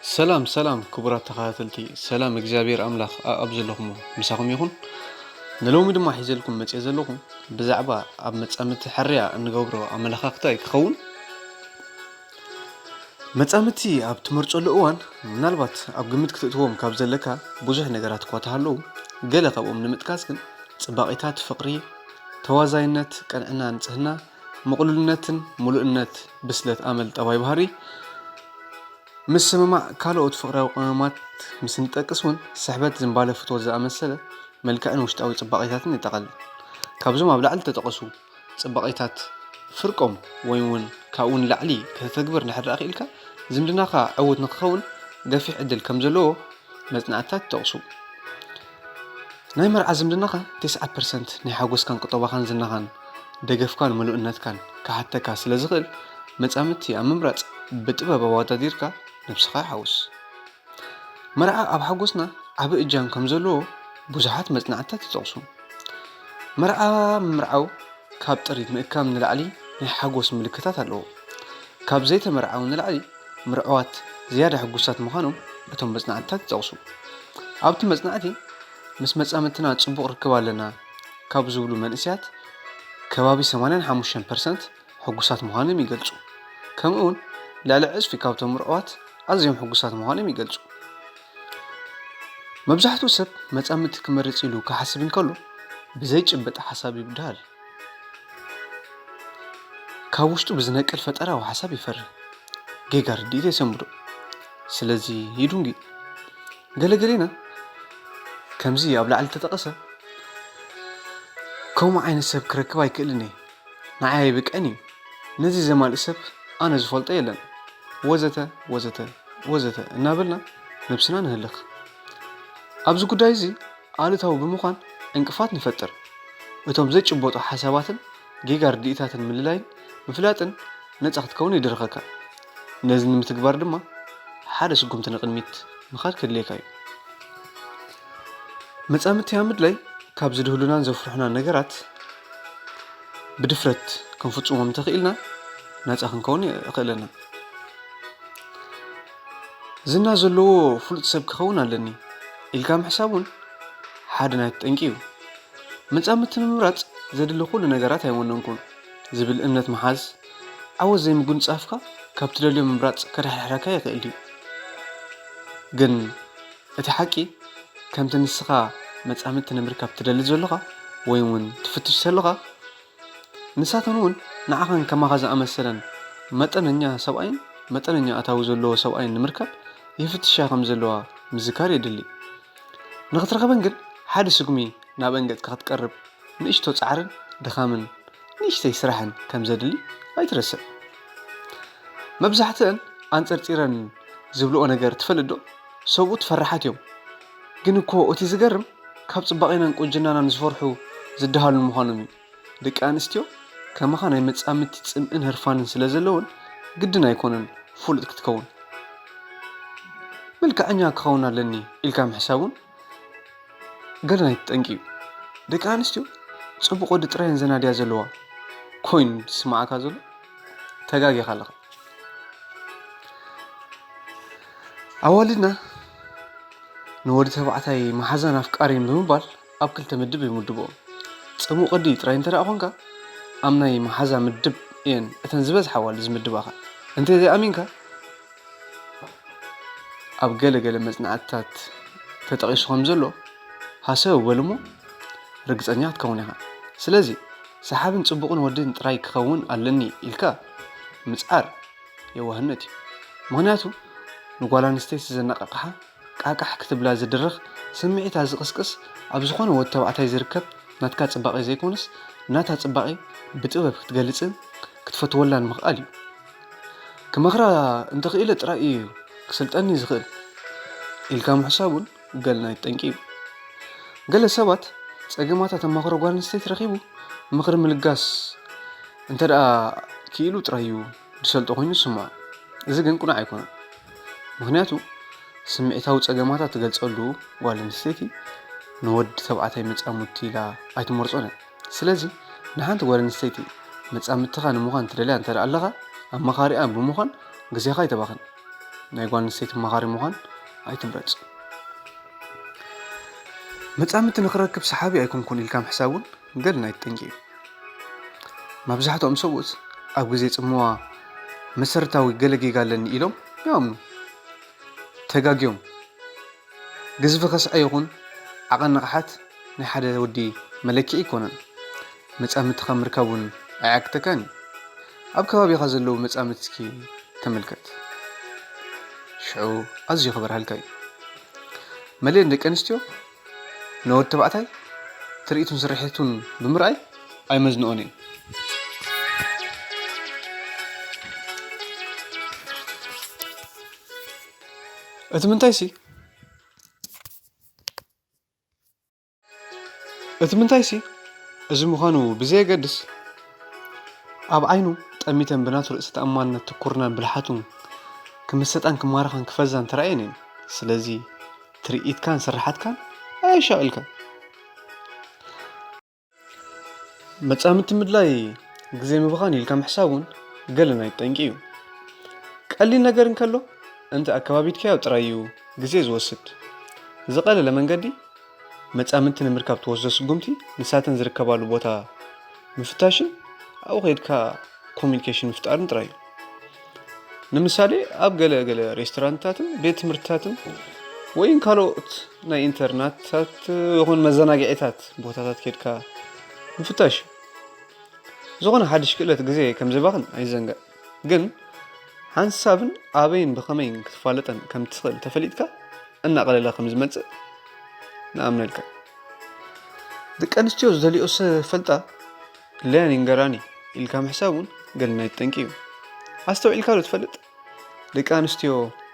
ሰላም ሰላም ክቡራት ተኸታተልቲ፣ ሰላም እግዚኣብሔር ኣምላኽ ኣብ ዘለኹም ምሳኹም ይኹን። ንሎሚ ድማ ሒዘልኩም መፅየ ዘለኹ ብዛዕባ ኣብ መፃምድቲ ሕርያ እንገብሮ ኣመለኻኽታ እዩ ክኸውን። መፃምድቲ ኣብ ትመርፀሉ እዋን ምናልባት ኣብ ግምት ክትእትዎም ካብ ዘለካ ብዙሕ ነገራት እኳ ተሃለዉ፣ ገለ ካብኦም ንምጥቃስ ግን ፅባቂታት ፍቅሪ፣ ተዋዛይነት፣ ቅንዕና፣ ንፅህና፣ ምቕሉልነትን ምሉእነት፣ ብስለት ኣመል፣ ጠባይ ባህሪ፣ ምስምማዕ ካልኦት ፍቕራዊ ቅመማት ምስ ንጠቅስ እውን ስሕበት ዝንባለ ፍትወት ዝኣመሰለ መልክዕን ውሽጣዊ ጽባቒታትን የጠቓልል። ካብዞም ኣብ ላዕሊ ዝተጠቐሱ ጽባቒታት ፍርቆም ወይ እውን ካብኡ ንላዕሊ ከተተግብር እንድሕር ደኣ ክኢልካ ዝምድናኻ ዕዉት ንክኸውን ገፊሕ ዕድል ከም ዘለዎ መጽናዕትታት ይጠቕሱ። ናይ መርዓ ዝምድናኻ ተስዓ ፐርሰንት ናይ ሓጎስካን ቁጠባኻን ዝናኻን ደገፍካን ምሉእነትካን ክሓተካ ስለ ዝኽእል መጻምድቲ ኣብ ምምራጽ ብጥበብ ኣወዳዲርካ ነብስኻ ሓውስ። መርዓ ኣብ ሓጎስና ዓቢ እጃም ከም ዘለዎ ብዙሓት መጽናዕትታት ይጠቕሱ። መርዓ ምምርዓው ካብ ጥሪት ምእካብ ንላዕሊ ናይ ሓጎስ ምልክታት ኣለዎ። ካብ ዘይተመርዓው ንላዕሊ ምርዑዋት ዝያዳ ሕጉሳት ምዃኖም እቶም መጽናዕትታት ይጠቕሱ። ኣብቲ መጽናዕቲ ምስ መጻምድትና ጽቡቕ ርክብ ኣለና ካብ ዝብሉ መንእሰያት ከባቢ ሰማንያን ሓሙሽተን ፐርሰንት ሕጉሳት ምዃኖም ይገልጹ። ከምኡ እውን ልዕሊ ዕጽፊ ካብቶም ምርዑዋት ኣዝዮም ሕጉሳት ምዃኖም ይገልጹ። መብዛሕትኡ ሰብ መጻምድቲ ክመርጽ ኢሉ ክሓስብ እንከሎ ብዘይጭበጥ ሓሳብ ይብድሃል። ካብ ውሽጡ ብዝነቅል ፈጠራዊ ሓሳብ ይፈርህ። ጌጋ ርድኢት የሰንብዶ። ስለዚ ይዱንጊ። ገለገሌና ከምዚ ኣብ ላዕሊ ተጠቐሰ ከምኡ ዓይነት ሰብ ክረክብ ኣይክእልን እየ። ንዓይ ኣይብቀን እዩ። ነዚ ዘማልእ ሰብ ኣነ ዝፈልጦ የለን። ወዘተ ወዘተ ወዘተ እናበልና ነብስና ንህልኽ። ኣብዚ ጉዳይ እዚ ኣሉታዊ ብምዃን ዕንቅፋት ንፈጥር። እቶም ዘይጭበጡ ሓሳባትን ጌጋ ርድኢታትን ምልላይን ምፍላጥን ነጻ ክትከውን ይድርኸካ። ነዚ ንምትግባር ድማ ሓደ ስጉምቲ ንቕድሚት ምኻድ ከድልየካ እዩ። መጻምድቲ ኣብ ምድላይ ካብ ዝድህሉናን ዘፍርሑናን ነገራት ብድፍረት ክንፍጽሞም እንተኽኢልና ናጻ ክንከውን የኽእለና። ዝና ዘለዎ ፍሉጥ ሰብ ክኸውን ኣለኒ ኢልካ ምሕሳብ እውን ሓደ ናይቲ ጠንቂ እዩ። መጻምድቲ ንምምራጽ ዘድሊ ኩሉ ነገራት ኣይወነንኩን ዝብል እምነት ምሓዝ፣ ዓወት ዘይምጉንጻፍካ ካብ ትደልዮ ምምራጽ ከዳሕዳሕረካ ይኽእል ድዩ? ግን እቲ ሓቂ፣ ከምቲ ንስኻ መጻምድቲ ንምርካብ ትደሊ ዘሎኻ ወይ እውን ትፍትሽ ዘሎኻ፣ ንሳተን እውን ንዓኻን ከማኻ ዝኣመሰለን መጠነኛ ሰብኣይን መጠነኛ ኣታዊ ዘለዎ ሰብኣይን ንምርካብ ይፍትሻ ከም ዘለዋ ምዝካር የድሊ። ንኽትረኽበን ግን ሓደ ስጉሚ ናብአን ገጽካ ክትቀርብ ንእሽቶ ጻዕርን ድኻምን ንእሽተይ ስራሕን ከም ዘድሊ ኣይትረስዕ። መብዛሕትአን ኣንጸርጺረን ዝብልኦ ነገር ትፈልጥ ዶ? ሰብኡት ፈራሓት እዮም። ግን እኮ እቲ ዝገርም ካብ ጽባቐናን ቁንጅናናን ዝፈርሑ ዝደሃሉን ምዃኖም እዩ። ደቂ ኣንስትዮ ከማኻ ናይ መጻምድቲ ጽምእን ህርፋንን ስለ ዘለወን ግድን ኣይኮነን ፍሉጥ ክትከውን። መልክዐኛ ክኸውን ኣለኒ ኢልካ ምሕሳብ እውን ገለ ናይቲ ጠንቂ እዩ። ደቂ ኣንስትዮ ጽቡቕ ወዲ ጥራይ እየን ዘናድያ ዘለዋ ኮይኑ ዝስምዓካ ዘሎ ተጋጊኻ ኣለኻ። ኣዋልድና ንወዲ ተባዕታይ መሓዛን ኣፍቃሪን ብምባል ኣብ ክልተ ምድብ ይምድብኦም። ጽሙእ ቅዲ ጥራይ እንተ ደኣ ኾንካ ኣብ ናይ መሓዛ ምድብ እየን እተን ዝበዝሓ ኣዋልድ ዝምድባኻ። እንተ ዘይኣሚንካ ኣብ ገለ ገለ መጽናዕትታት ተጠቒሱ ከም ዘሎ ሃሰው በል እሞ ርግጸኛ ክትከውን ኢኻ። ስለዚ ሰሓብን ጽቡቕን ወድን ጥራይ ክኸውን ኣለኒ ኢልካ ምጽዓር የዋህነት እዩ። ምኽንያቱ ንጓል ኣንስተይቲ ዘነቓቕሓ ቃቃሕ ክትብላ ዝድርኽ ስምዒታ ዝቕስቅስ ኣብ ዝኾነ ወዲ ተባዕታይ ዝርከብ ናትካ ጽባቐ ዘይኮነስ ናታ ጽባቐ ብጥበብ ክትገልጽን ክትፈትወላን ምኽኣል እዩ። ክመኽራ እንተኽኢለ ጥራይ እዩ ክስልጠኒ ዝኽእል ኢልካ ምሕሳብ እውን ገለ ናይ ጠንቂ እዩ። ገለ ሰባት ጸገማታ ተማኽሮ ጓል ኣንስተይቲ ረኺቡ ምኽሪ ምልጋስ እንተ ደኣ ክኢሉ ጥራይ እዩ ዝሰልጦ ኮይኑ ዝስምዖ። እዚ ግን ቅኑዕ ኣይኮነን። ምኽንያቱ ስምዒታዊ ጸገማታ ትገልጸሉ ጓል ኣንስተይቲ ንወዲ ተባዕታይ መጻምድቲ ኢላ ኣይትመርጾን እያ። ስለዚ ንሓንቲ ጓል ኣንስተይቲ መጻምድትኻ ንምዃን ትደልያ እንተ ደኣ ኣለኻ ኣማኻሪኣ ብምዃን ግዜኻ ኣይተባኽን። ናይ ጓል ኣንስተይቲ ኣማኻሪ ምዃን ኣይትምረጽ። መጻምድቲ ንኽረክብ ሰሓቢ ኣይኮንኩን ኢልካ ምሕሳብ እውን ገለ ናይ ጠንቂ እዩ። መብዛሕትኦም ሰብኡት ኣብ ግዜ ጽምዋ መሰረታዊ ገለ ጌጋ ኣለኒ ኢሎም ይኣምኑ። ተጋግዮም። ግዝፊ ከስዐ ይኹን ዓቐን ንቕሓት ናይ ሓደ ወዲ መለክዒ ኣይኮነን። መጻምድትኻ ምርካብ እውን ኣየዓግተካን እዩ። ኣብ ከባቢኻ ዘለዉ መጻምድቲ እስኪ ተመልከት። ሽዑ ኣዝዩ ክበርሃልካ እዩ። መሊኤን ደቂ ኣንስትዮ ንወዲ ተባዕታይ ትርኢቱን ስርሒቱን ብምርኣይ ኣይመዝንኦን እየን። እቲ ምንታይሲ እቲ ምንታይሲ እዚ ምዃኑ ብዘየገድስ፣ ኣብ ዓይኑ ጠሚተን ብናቱ ርእሰ ተኣማንነት ትኩርናን ብልሓቱን ክምሰጣን ክማረኻን ክፈዛን ተራእየን እየን። ስለዚ ትርኢትካን ስርሓትካን ኣየሻቕልካን። መጻምድቲ ምድላይ ግዜ ምብኻን ኢልካ ምሕሳብ እውን ገለ ናይ ጠንቂ እዩ። ቀሊል ነገር እንከሎ እንተ ኣከባቢትካዮ ጥራይ እዩ ግዜ ዝወስድ። ዝቐለለ መንገዲ መጻምድቲ ንምርካብ ትወስዶ ስጉምቲ ንሳተን ዝርከባሉ ቦታ ምፍታሽን ኣብኡ ከይድካ ኮሚኒኬሽን ምፍጣርን ጥራይ እዩ። ንምሳሌ ኣብ ገለ ገለ ሬስቶራንትታትን ቤት ትምህርትታትን ወይን ካልኦት ናይ ኢንተርናትታት ይኹን መዘናግዒታት ቦታታት ከይድካ ምፍታሽ እዩ። ዝኾነ ሓድሽ ክእለት ግዜ ከም ዘባኽን ኣይዘንግዕ። ግን ሓንሳብን ኣበይን ብኸመይን ክትፋለጠን ከም ትኽእል ተፈሊጥካ እናቐለለ ከም ዝመጽእ ንኣምነልካ። ደቂ ኣንስትዮ ዝደልዮ ዝፈልጣ ክለያን ይንገራኒ ኢልካ ምሕሳብ እውን ገለ ናይ ጠንቂ እዩ። ኣስተውዒልካ ዶ ትፈልጥ? ደቂ ኣንስትዮ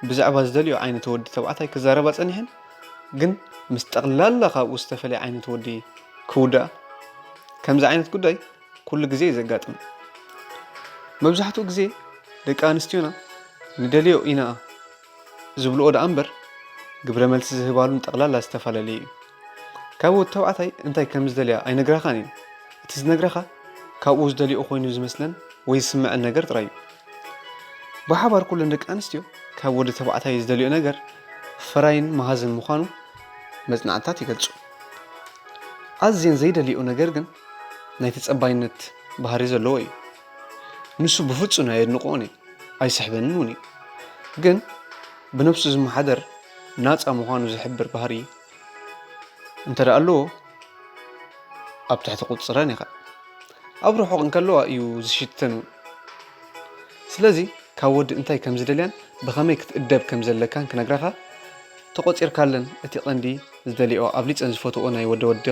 ብዛዕባ ዝደልዮ ዓይነት ወዲ ተባዕታይ ክዛረባ ጸኒሐን ግን ምስ ጠቕላላ ካብኡ ዝተፈለየ ዓይነት ወዲ ክውድኣ። ከምዚ ዓይነት ጉዳይ ኩሉ ግዜ እዩ ዘጋጥም። መብዛሕትኡ ግዜ ደቂ ኣንስትዮና ንደልዮ ኢና ዝብልኦ ደኣ እምበር ግብረ መልሲ ዝህባሉን ጠቕላላ ዝተፈላለየ እዩ። ካብ ወዲ ተባዕታይ እንታይ ከም ዝደልያ ኣይነግራኻን እዩ። እቲ ዝነግረኻ ካብኡ ዝደልዮ ኮይኑ ዝመስለን ወይ ዝስምዐን ነገር ጥራይ እዩ። ብሓባር ኩለን ደቂ ኣንስትዮ ካብ ወዲ ተባዕታይ ዝደልዮ ነገር ፈራይን መሃዝን ምዃኑ መጽናዕትታት ይገልጹ። ኣዝየን ዘይደልዮ ነገር ግን ናይ ተጸባይነት ባህሪ ዘለዎ እዩ። ንሱ ብፍጹም ኣየድንቕኦን እየ፣ ኣይስሕበንን እውን እዩ። ግን ብነብሱ ዝመሓደር ናጻ ምዃኑ ዝሕብር ባህሪ እንተ ደኣ ኣለዎ ኣብ ትሕቲ ቁጽረን ኢኻ። ኣብ ርሑቕ እንከለዋ እዩ ዝሽተን እውን። ስለዚ ካብ ወዲ እንታይ ከም ዝደልያን ብኸመይ ክትእደብ ከም ዘለካን ክነግራኻ ተቖጺርካለን እቲ ቀንዲ ዝደልኦ ኣብሊጸን ዝፈትኦ ናይ ወደ ወዲ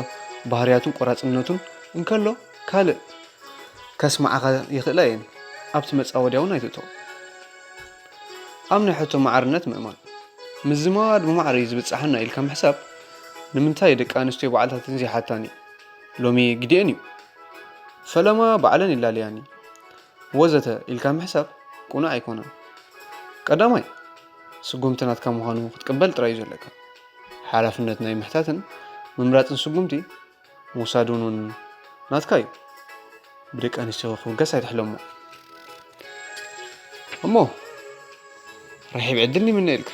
ባህርያቱን ቆራጽነቱን እንከሎ ካልእ ከስምዓኻ ይኽእላ እየን። ኣብቲ መጻወድያ እውን ኣይትእቶ። ኣብ ናይ ሕቶ ማዕርነት ምእማን ምዝማድ ብማዕረ እዩ ዝብጻሓና ኢልካ ምሕሳብ ንምንታይ ደቂ ኣንስትዮ ባዕልታተን ዘይሓታኒ ሎሚ ግዲኤን እዩ ፈለማ ባዕለን ይላለያኒ ወዘተ ኢልካ ምሕሳብ ቅኑዕ ኣይኮነን። ቀዳማይ ስጉምቲ ናትካ ምዃኑ ክትቅበል ጥራይ እዩ ዘለካ። ሓላፍነት ናይ ምሕታትን ምምራጽን ስጉምቲ ምውሳድ እውን እውን ናትካ እዩ። ብደቂ ኣንስትዮ ክብገስ ኣይትሕለሞ። እሞ ርሒብ ዕድል ይምነ ኢልካ